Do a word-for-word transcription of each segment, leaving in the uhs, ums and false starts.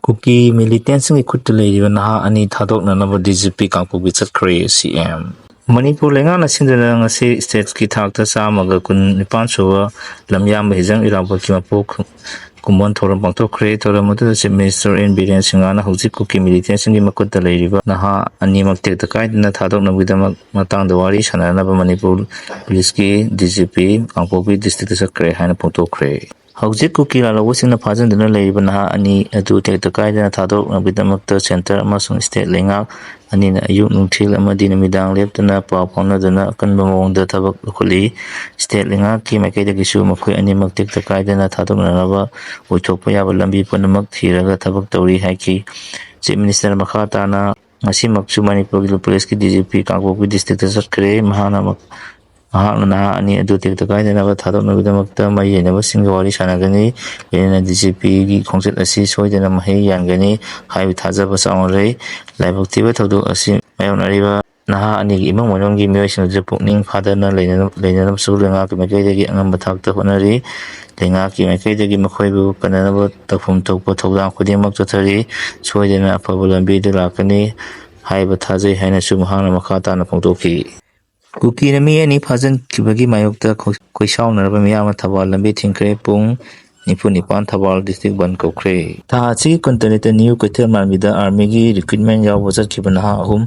ꯀꯨꯀꯤ ꯃꯤꯂꯤꯇꯦꯟꯁꯤꯡꯒꯤ ꯈꯨꯠꯇ ꯂꯩꯔꯤꯕ ꯅꯍꯥ ꯑꯅꯤ ꯊꯥꯗꯣꯛꯅꯅꯕ ꯗꯤ ꯖꯤ ꯄꯤ ꯀꯥꯡꯄꯣꯛꯄꯤ ꯆꯠꯈ꯭ꯔꯦ, ꯁꯤ ꯑꯦꯝ꯫ ꯃꯅꯤꯄꯨꯔ ꯂꯩꯉꯥꯛꯅ ꯁꯤꯟꯗꯨꯅ ꯉꯁꯤ ꯁ꯭ꯇꯦꯠꯀꯤ ꯊꯥꯛꯇ ꯆꯥꯝꯃꯒ ꯀꯨꯟꯅꯤꯄꯥꯟ ꯁꯨꯕ ꯂꯝꯌꯥꯟꯕ ꯍꯤꯖꯝ ꯏꯔꯥꯕꯣꯠꯀꯤ ꯃꯄꯣꯛ ꯀꯨꯝꯑꯣꯟ ꯊꯧꯔꯝ ꯄꯥꯡꯊꯣꯛꯈ꯭ꯔꯦ꯫ ꯊꯧꯔꯝ ꯑꯗꯨꯗ ꯆꯤꯐ ꯃꯤꯅꯤꯁꯇꯔ ꯑꯦꯟ ꯕꯤꯔꯦꯟ ꯁꯤꯡꯍꯅ ꯍꯧꯖꯤꯛ ꯀꯨꯀꯤ ꯃꯤꯂꯤꯇꯦꯟꯁꯤꯡꯒꯤ ꯃꯈꯨꯠꯇ ꯂꯩꯔꯤꯕ ꯅꯍꯥ ꯑꯅꯤꯃꯛ ꯇꯦꯛꯇ ꯀꯥꯏꯗꯅ ꯊꯥꯗꯣꯛꯅꯕꯒꯤꯗꯃꯛ ꯃꯇꯥꯡꯗ ꯋꯥꯔꯤ ꯁꯥꯟꯅꯅꯕ ꯃꯅꯤꯄꯨꯔ ꯄꯨꯂꯤꯁꯀꯤ ꯗꯤ ꯖꯤ ꯄꯤ ꯀꯥꯡꯄꯣꯛꯄꯤ ꯗꯤꯁꯇ꯭ꯔꯤꯛꯇ ꯆꯠꯈ꯭ꯔꯦ ꯍꯥꯏꯅ ꯐꯣꯡꯗꯣꯛꯈ꯭ꯔꯦ꯫ ꯍꯧꯖꯤꯛ ꯀꯨꯀꯤ ꯂꯥꯜꯍꯧꯕꯁꯤꯡꯅ ꯐꯥꯖꯤꯟꯗꯨꯅ ꯂꯩꯔꯤꯕ ꯅꯍꯥ ꯑꯅꯤ ꯑꯗꯨ ꯇꯦꯛꯇ ꯀꯥꯏꯗꯅ ꯊꯥꯗꯣꯔꯛꯅꯕꯒꯤꯗꯃꯛꯇ ꯁꯦꯟꯇꯔ ꯑꯃꯁꯨꯡ ꯁ꯭ꯇꯦꯠ ꯂꯩꯉꯥꯛ ꯑꯅꯤꯅ ꯑꯌꯨꯛ ꯅꯨꯡꯊꯤꯜ ꯑꯃꯗꯤ ꯅꯨꯃꯤꯗꯥꯡ ꯂꯦꯞꯇꯅ ꯄꯥꯎ ꯐꯥꯎꯅꯗꯨꯅ ꯑꯀꯟꯕ ꯃꯑꯣꯡꯗ ꯊꯕꯛ ꯂꯧꯈꯠꯂꯤ꯫ ꯁ꯭ꯇꯦꯠ ꯂꯩꯉꯥꯛꯀꯤ ꯃꯥꯏꯀꯩꯗꯒꯤꯁꯨ ꯃꯈꯣꯏ ꯑꯅꯤꯃꯛ ꯇꯦꯛꯇ ꯀꯥꯏꯗꯅ ꯊꯥꯗꯣꯛꯅꯅꯕ ꯑꯣꯏꯊꯣꯛꯄ ꯌꯥꯕ ꯂꯝꯕꯤ ꯄꯨꯝꯅꯃꯛ ꯊꯤꯔꯒ ꯊꯕꯛ ꯇꯧꯔꯤ ꯍꯥꯏꯈꯤ꯫ ꯆꯤꯐ ꯃꯤꯅꯤꯁꯇꯔ ꯃꯈꯥ ꯇꯥꯅ ꯉꯁꯤꯃꯛꯁꯨ ꯃꯅꯤꯄꯨꯔꯒꯤ ꯄꯨꯂꯤꯁꯀꯤ ꯗꯤ ꯖꯤ ꯄꯤ ꯀꯥꯡꯄꯣꯛꯄꯤ ꯗꯤꯁꯇ꯭ꯔꯤꯛꯇ ꯆꯠꯈ꯭ꯔꯦ꯫ ꯃꯍꯥꯛꯅ ꯃꯍꯥꯛꯅ ꯅꯍꯥ ꯑꯅꯤ ꯑꯗꯨ ꯇꯦꯛꯇ ꯀꯥꯏꯗꯅꯕ ꯊꯥꯗꯣꯛꯅꯕꯒꯤꯗꯃꯛꯇ ꯃꯔꯤ ꯂꯩꯅꯕꯁꯤꯡꯒ ꯋꯥꯔꯤ ꯁꯥꯟꯅꯒꯅꯤ꯫ ꯂꯣꯏꯅꯅ ꯗꯤ ꯖꯤ ꯄꯤꯒꯤ ꯈꯣꯡꯆꯠ ꯑꯁꯤ ꯁꯣꯏꯗꯅ ꯃꯍꯩ ꯌꯥꯟꯒꯅꯤ ꯍꯥꯏꯕ ꯊꯥꯖꯕ ꯆꯥꯎꯅ ꯂꯩ꯫ ꯂꯥꯏꯕꯛ ꯊꯤꯕ ꯊꯧꯗꯣꯛ ꯑꯁꯤ ꯃꯥꯌꯣꯛꯅꯔꯤꯕ ꯅꯍꯥ ꯑꯅꯤꯒꯤ ꯏꯃꯨꯡ ꯃꯅꯨꯡꯒꯤ ꯃꯤꯑꯣꯏꯁꯤꯡ ꯑꯗꯨ ꯄꯨꯛꯅꯤꯡ ꯐꯥꯗꯅ ꯂꯩꯅꯅ-, ꯂꯩꯅꯅꯕꯁꯨ ꯂꯩꯉꯥꯛꯀꯤ ꯃꯥꯏꯀꯩꯗꯒꯤ ꯑꯉꯝꯕ ꯊꯥꯛꯇ ꯍꯣꯠꯅꯔꯤ꯫ ꯂꯩꯉꯥꯛꯀꯤ ꯃꯥꯏꯀꯩꯗꯒꯤ ꯃꯈꯣꯏꯕꯨ ꯀꯟꯅꯅꯕ ꯇꯧꯐꯝ ꯊꯣꯛꯄ ꯊꯧꯗꯥꯡ ꯈꯨꯗꯤꯡꯃꯛ ꯆꯠꯊꯔꯤ꯫ ꯁꯣꯏꯗꯅ ꯑꯐꯕ ꯂꯝꯕꯤꯗ ꯂꯥꯛꯀꯅꯤ ꯍꯥꯏꯕ ꯊꯥꯖꯩ ꯍꯥꯏꯅꯁꯨ ꯃꯍꯥꯛꯅ ꯃꯈꯥ ꯇꯥꯅ ꯐꯣꯡꯗꯣꯛꯈꯤ꯫ ꯀꯨꯀꯤꯅ ꯃꯤ ꯑꯅꯤ ꯐꯥꯖꯤꯟꯈꯤꯕꯒꯤ ꯃꯥꯌꯣꯛꯇ ꯈꯣꯏ-, ꯀꯣꯏꯁꯥꯎꯅꯔꯕ ꯃꯤꯌꯥꯝꯅ ꯊꯧꯕꯥꯜ ꯂꯝꯕꯤ ꯊꯤꯡꯈ꯭ꯔꯦ꯫ ꯄꯨꯡ ꯅꯤꯐꯨ ꯅꯤꯄꯥꯟ ꯊꯧꯕꯥꯜ ꯗꯤꯁꯇ꯭ꯔꯤꯛ ꯕꯟ ꯀꯧꯈ꯭ꯔꯦ꯫ ꯊꯥ ꯑꯁꯤꯒꯤ ꯀꯨꯟꯇꯔꯦꯠꯇ ꯅ꯭ꯌꯨ ꯀꯩꯊꯦꯜ ꯃꯥꯟꯕꯤꯗ ꯑꯥꯔꯃꯤꯒꯤ ꯔꯤꯀ꯭ꯔꯨꯠꯃꯦꯟ ꯌꯥꯎꯕ ꯆꯠꯈꯤꯕ ꯅꯍꯥ ꯑꯍꯨꯝ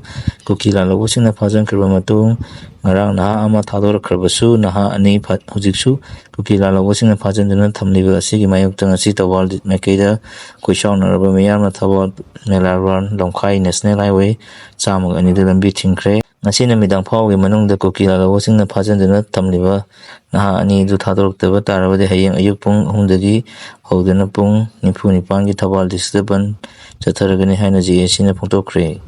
ꯀꯨꯀꯤ ꯂꯥꯜꯍꯧꯕꯁꯤꯡꯅ ꯐꯥꯖꯤꯟꯈ꯭ꯔꯕ ꯃꯇꯨꯡ, ꯉꯔꯥꯡ ꯅꯍꯥ ꯑꯃ ꯊꯥꯗꯣꯔꯛꯈ꯭ꯔꯕꯁꯨ, ꯅꯍꯥ ꯑꯅꯤ ꯐ-, ꯍꯧꯖꯤꯛꯁꯨ ꯀꯨꯀꯤ ꯂꯥꯜꯍꯧꯕꯁꯤꯡꯅ ꯐꯥꯖꯤꯟꯗꯨꯅ ꯊꯝꯂꯤꯕ ꯑꯁꯤꯒꯤ ꯃꯥꯌꯣꯛꯇ ꯉꯁꯤ ꯊꯧꯕꯥꯜ ꯃꯥꯏꯀꯩꯗ ꯀꯣꯏꯁꯥꯎꯅꯔꯕ ꯃꯤꯌꯥꯝꯅ ꯊꯧꯕꯥꯜ ꯃꯦꯂꯥ ꯒ꯭ꯔꯥꯎꯟ, ꯂꯝꯈꯥꯏ ꯅꯦꯁꯅꯦꯜ ꯍꯥꯏꯋꯦ ꯆꯥꯝꯃꯒ ꯑꯅꯤꯗ ꯂꯝꯕꯤ ꯊꯤꯡꯈ꯭ꯔꯦ꯫ ꯉꯁꯤ ꯅꯨꯃꯤꯗꯥꯡ ꯐꯥꯎꯕꯒꯤ ꯃꯅꯨꯡꯗ ꯀꯨꯀꯤ ꯂꯥꯜꯍꯧꯕꯁꯤꯡꯅ ꯐꯥꯖꯤꯟꯗꯨꯅ ꯊꯝꯂꯤꯕ ꯅꯍꯥ ꯑꯅꯤ ꯑꯗꯨ ꯊꯥꯗꯣꯔꯛꯇꯕ ꯇꯥꯔꯕꯗꯤ ꯍꯌꯦꯡ ꯑꯌꯨꯛ ꯄꯨꯡ ꯑꯍꯨꯝꯗꯒꯤ ꯍꯧꯗꯨꯅ ꯄꯨꯡ ꯅꯤꯐꯨ ꯅꯤꯄꯥꯟꯒꯤ ꯊꯧꯕꯥꯜ ꯗꯤꯁꯇ꯭ꯔꯤꯛꯇ ꯕꯟ ꯆꯠꯊꯔꯒꯅꯤ ꯍꯥꯏꯅ ꯖꯦ ꯑꯦ ꯁꯤꯅ ꯐꯣꯡꯗꯣꯛꯈ꯭ꯔꯦ꯫